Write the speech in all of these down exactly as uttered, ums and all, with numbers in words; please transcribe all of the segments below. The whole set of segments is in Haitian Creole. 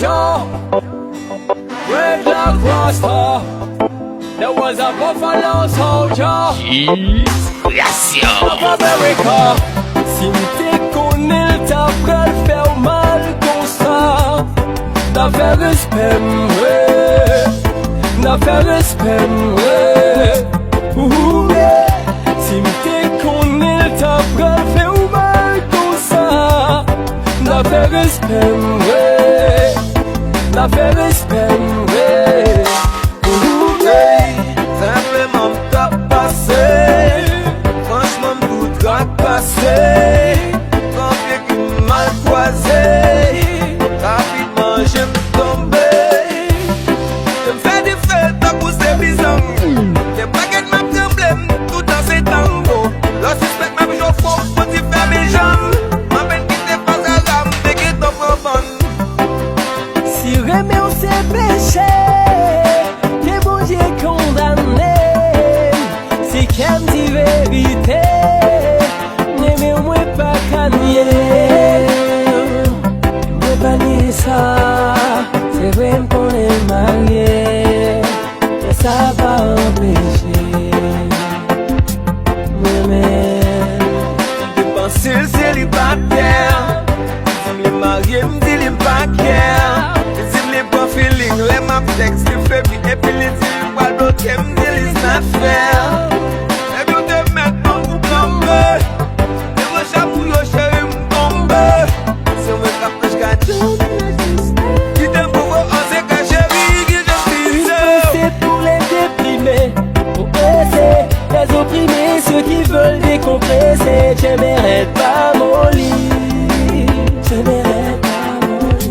Yo, Red Lock Rasta. There was a Buffalo Soldier. Disgracia. Of America. Si m te konnen l ta pral fè w mal konsa, n a fè respè m, wi. N a fè respè m, wi. Ooh, yeah. Si m te konnen l ta pral fè w mal konsa, n a fè respè m, wi. N a fè respè m, wi. Ooh, yeah. Senpleman m t ap pase. Franchman, m tou trak pase. Konfye ki mal kwaze. Rapidman, je m tonbe. Ke m fè dife tankou se bizang. Te pakèt m ap tranble, m toutan se tango. Lè w sispèk m ap jwe fon, fon ti fèmen janm. M apèn kite faz a ram, te gentan pran fann. Si renmen w se peche, ke Bondye kondane m. Si kè m di verite, renmen w mwen pa ka nye. Mwen pa nye sa, se vre m konnen m marye, men sa pa anpeche m renmen l. Li te panse l selibatè. Li di m li marye, m di li m pa kè. Li di m li pran feeling lè m ap tèks li febli, epi li di li pral bloke m, m di li is not fair. Epi w te mèt ban m kou kanpe. Devan chapou yo, cheri, m tonbe. Se mwen k ap anj gadon. Kite m pou w anse ka, cheri, ki jan m vize w. Une pensée pour les déprimés, pour presser les opprimés, ceux qui veulent décompresser. Tyen men rèd, pa moli. Tyen men rèd, pa moli.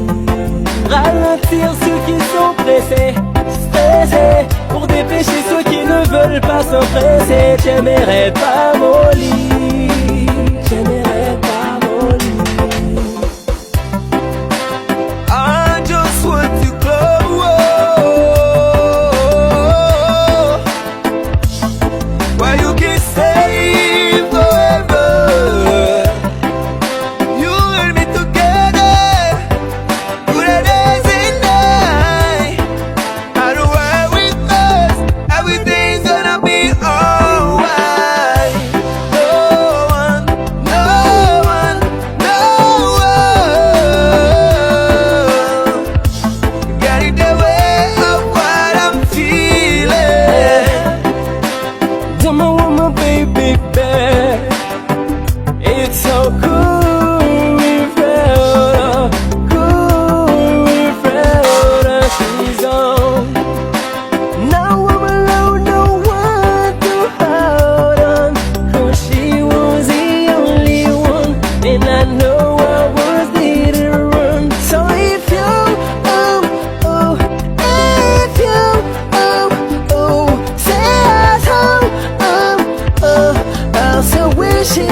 Ralentir ceux qui sont pressés, stressés, pour dépêcher ceux qui ne veulent pas s'empresser. Tyen men rèd, pa moli. Tyen men rèd, pa moli. I just want to glow where you can stay forever. You and me together through the days and night. I don't worry, 'cause everything's gonna be alright. No one, no one, no one can get in the way of what I'm feeling. Don't want my baby back. It's so cool without her, cool without her. She's on. Now I'm alone, no one to hold on, 'cause she was the only one, and I know I was the one. So if you, oh, oh, if you, oh, oh, say I, oh, oh, oh, I so wish she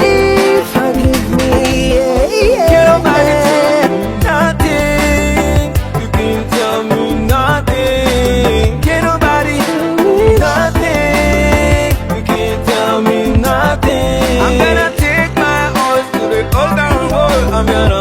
forgive me, yeah, yeah. Can't nobody tell me nothing. You can't tell me nothing. Can't nobody tell me nothing. You can't tell me nothing. I'm gonna take my horse to the old town road. I'm gonna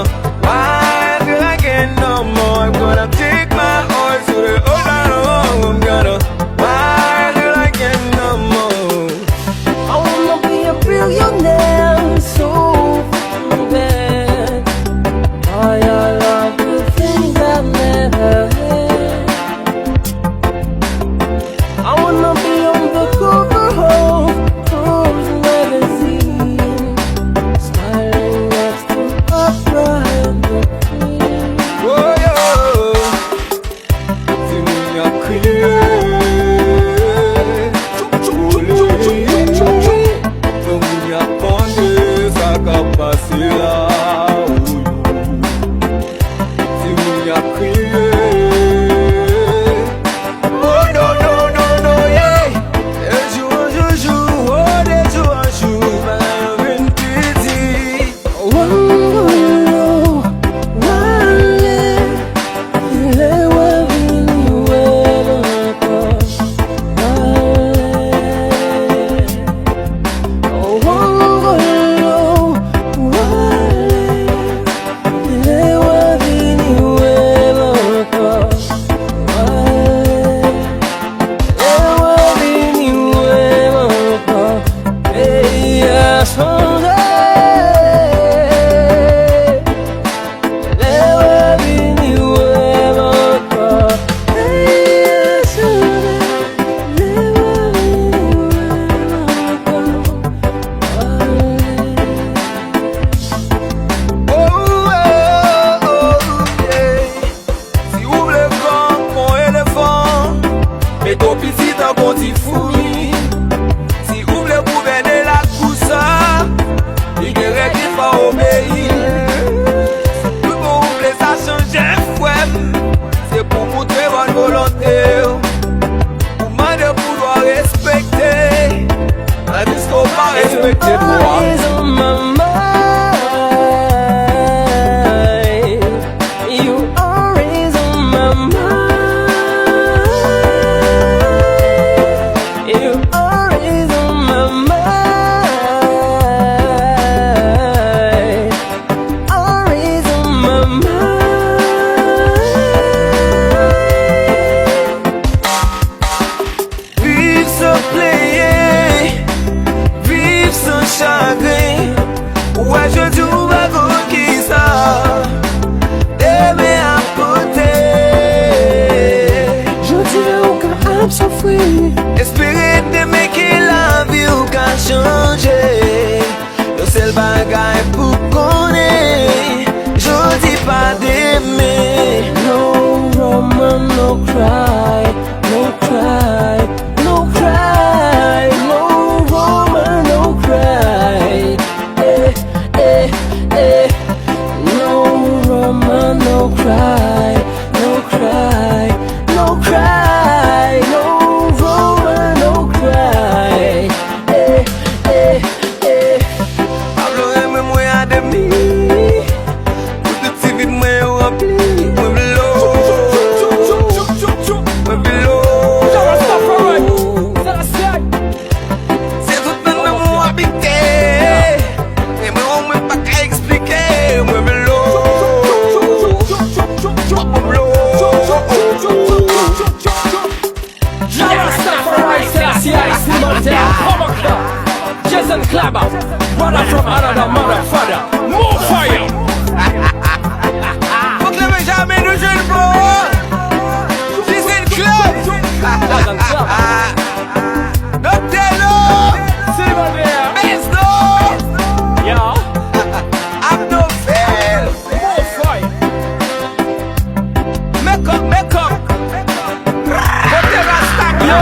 No cry, no cry, no cry, no Rover, no cry. Eh, eh, eh. Pablo renmen mwen a demi. Pou tout ti vid mwen yo ranpli. Mwen vle w. Mwen vle w. Se tout nan lanmou w abite. E mwen, mwen pa ka eksplike. Mwen vle w. Mwen vle w. Jah Rastafari Selassie I, Slim Montell, Kòmòkta, Jason Clabba, brother from another mother, father, more fire! Fòk leve James nou jwenn pou Jason Clabba. Jason Clabba. Doktè Lo. Slim Montell. Bezdo. Yo. Abdofil. More fire. Make up, make up. Kote Rasta yo?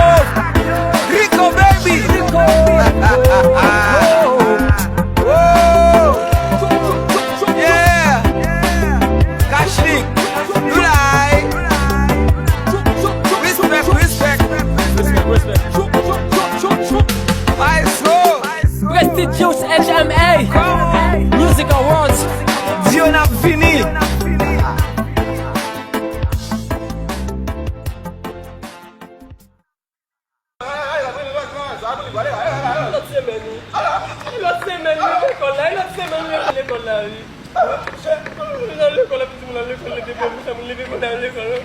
Rico baby. Rico. Oh. Yeah. Kashlik. Lulay. Respect, respect. Respect, respect. Maestro. Prestigious H M A Music Awards. Dio n ap vini. Lòt semèn, wi. Lòt semèn, wi, lekòl la. Lòt semèn, wi, lekòl la, wi. Nan lekòl la, pitit moun nan lekòl, leve bò, mouche moun leve bò nan lekòl la.